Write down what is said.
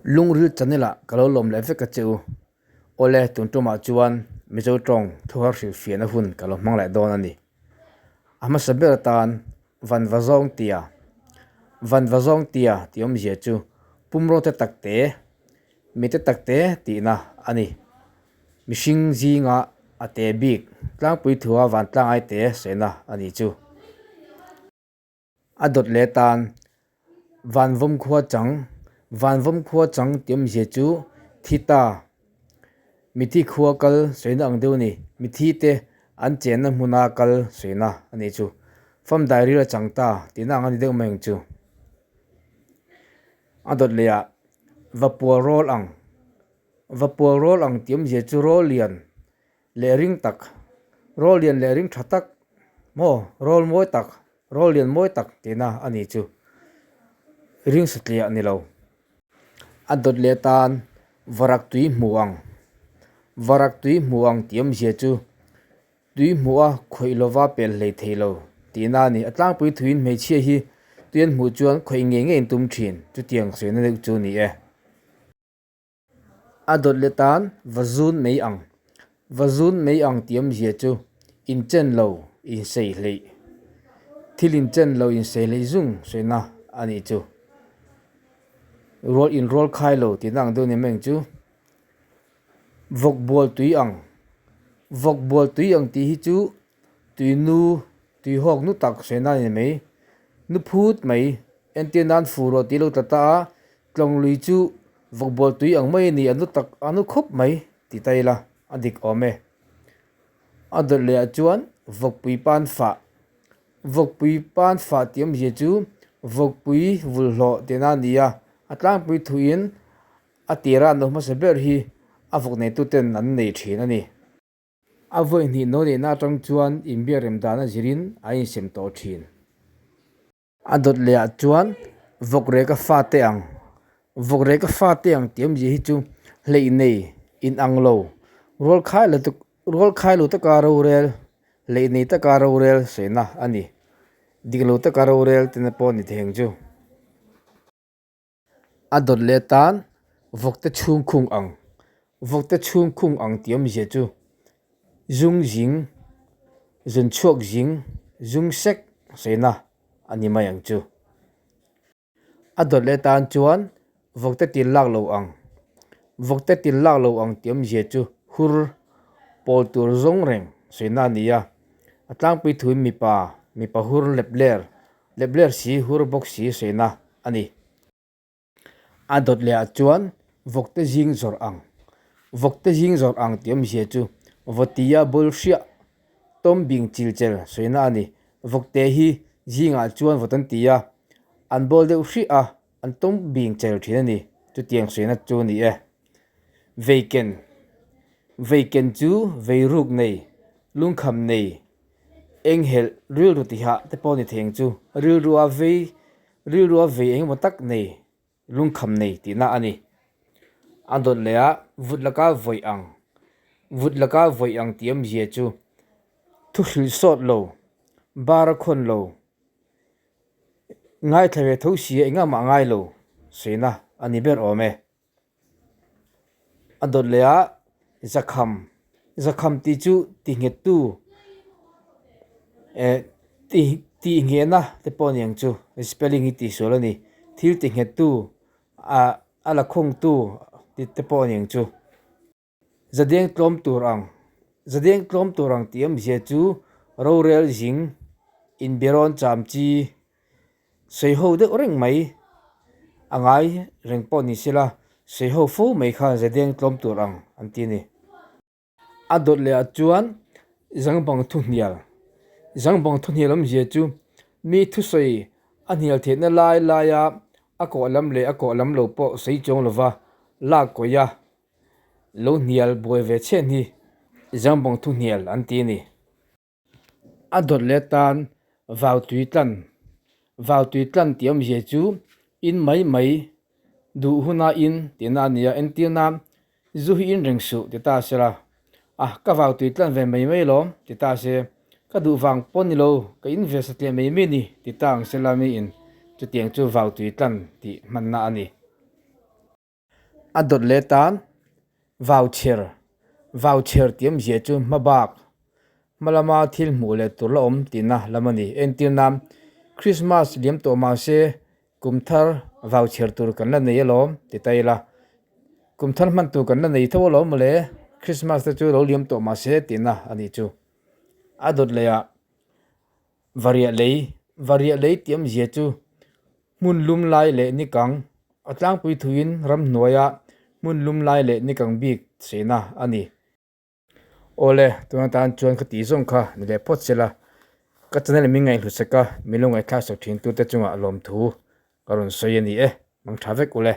Lungril channel ah ka lo lawm leh vek a che u. Awle tun tumah chuan Mizo tawng thuhar hrilhfiahna hun ka lo hmang leh dawn a ni. A hmasa ber atan Van va zawng tia Van va zawng tia tih awmzia chu pumraw te tak te, mi te tak te tihna a ni. Mihring zinga a te bik tlangpui thua vantlang ai te saina a nih chu. A dawt leh tan Vanvawm khua chang Vanvawm khua chang tih awmzia chu thi ta mithi khua kal saina ang deuh a ni. Mithi te an chenna hmuna kal saina a nih chu. Fam dairil a chang ta tihna ang a ni deuh mai ang chu. A dawt leh ah Vapual rawl ang Vapual rawl ang tih awmzia chu rawl lian leh ring tak, rawl lian leh ring tha tak maw, rawl mawi tak, rawl lian mawi tak tihna a ni chu. Ring satliah ni lo. A dawt leh tan varak tui hmu ang, varak tui hmu ang tih awmzia chu tui hmuh a khawih lova pel hlei thei lo tihna a ni. A tlangpui thuin hmeichhia hi tui an hmuh chuan khawih ngei ngei an tum thin, chutiang sawina deuh chu a ni e. A dawt leh tan va zun mai ang. Va zun mai ang tih awmzia chu inchen lo insei hleih. Thil inchen lo insei hleih zung sawina a nih chu. Rual inrual khai lo tihna ang deuh ni mai ang chu. Vawk bual tui ang. Vawk bual tui ang tih hi chu tui nu tui hawk nu tak sawina a ni mai. Nu phut mai entir nan fur rawh tih lo tla ta a. Tlawng lui chu vawkbual tui ang mai a ni, a nu tak a nu khawp mai ti ta ila a dik awm e. A dawt leh ah chuan vawkpui pan fah, vawkpui pan fah tih awmzia chu vawkpui vulhlawh tihna a ni a, a tlangpui thuin a tira an lo hmasa ber hi a vawk neituten an nei thin a ni. A vawi hnih no neihna atang chuan inbiakrem dan a zirin a insem tawh thin. A dawt leh ah chuan vawk rek a fa te ang, vawk rek a fa te ang tih awmzia hi chu hleih nei in ang lo, rual khai lo tak rual khai lo taka rorel, hleih nei taka rorel sawina a ni, dik lo taka rorel te na pawh a ni thei ang chu. A dawt leh tan vawkte chhung khung ang, vawkte chhung khung ang tih awmzia chu zung zing, zun chhuak zing, zung sek sawiina a ni mai ang chu. A dawt leh tan chuan vawkte til lak lo ang, vawkte til lak lo ang tih awmzia chu hur pawl tur zawng reng sawiina a ni a, a tlangpui thuin mipa, mipa hur lep ler, lep ler si hur bawk si sawiina a ni. A dawt leh ah chuan vawkte zing zawrh ang, vawkte zing zawrh ang tih awmzia chu vawtia bul hriah tawm bing chil chel sawina a ni. Vawkte hi zingah chuan vawt an ti a, an bawl deuh hriah a, an tawm bing chel thin a ni. Chutiang sawina chu a ni e. Veiken, Veiken chu veiruk nei, lungkham nei, enghelh rilru tihah te pawh a ni thei ang chu. Rilrua vei Rilru a vei engemaw tak nei, lungkham nei tihna a ni. A dawt leh a, vut laka vawih ang, vut laka vawih ang tih awmzia chu thu hrilh sawt lo, bar a khawn lo, ngaithla ve tho si a engah mah ngai lo sawiina a ni ber awm e. A dawt leh a zakham, zakham tih chu tihnghettu eh tih tihngehna te pawh a ni ang chu spelling hi tihsual a ni thil tihnghettu ah a la khawngtu tih te pawh a ni ang chu. Zadeng tlawm tur ang, zadeng tlawm tur ang tih awmzia chu rorel zing inbirawn cham chi Sawi ho deuh reng mai a ngai reng pawh ni sela, sawi ho fo mai kha Zedeng tlawm tur ang an ti a ni. A dawt leh ah chuan Zangbang thuhnial, Zangbang thuhnial awmzia chu mi thusawi a hnial theihna lai laia a kawh lam leh a kawh lam lo pawh sawi chuang lova lak kawih a lo hnial buai ve chhen hi Zangbang thuhnial an ti a ni. A dawt leh tan vau tui tlan, vau tui tlan tih awmzia chu in mai mai duh huna in tihna a ni a, entir nan zu hi in reng suh ti ta sela, a ka vau tui tlan ve mai mai lawm ti ta se, ka duh vang pawh ni lo ka in ve satliah mai mai ni ti ta ang sela miin chutiang chu vau tui tlan tih hmanna a ni. A dawt leh tan vauchher, vauchher tih awmzia chu hmabak, hma lama thil hmuh leh tur la awm tihna lam a ni. Entir nan, Krismas liam tawh mah se kum thar vauchher tur kan la nei alawm ti ta ila, kum thar hman tur kan la nei tho alawm mawle, Krismas te chu lo liam tawh mah se tihna a nih chu. A dawt leh ah Variah lei, Variah lei tih awmzia chu hmun lum lai leh nikang, a tlangpui thuin ramhnuaia hmun lum lai leh nikang bik sehna a ni. Awle, tuna tan chuan ka tih zawng kha ni leh phawt sela, ka channel min ngaihhlut sek a, min lo ngaihthlak sak thin tute chungah lawmthu ka rawn sawi a ni e, mang tha vek ule.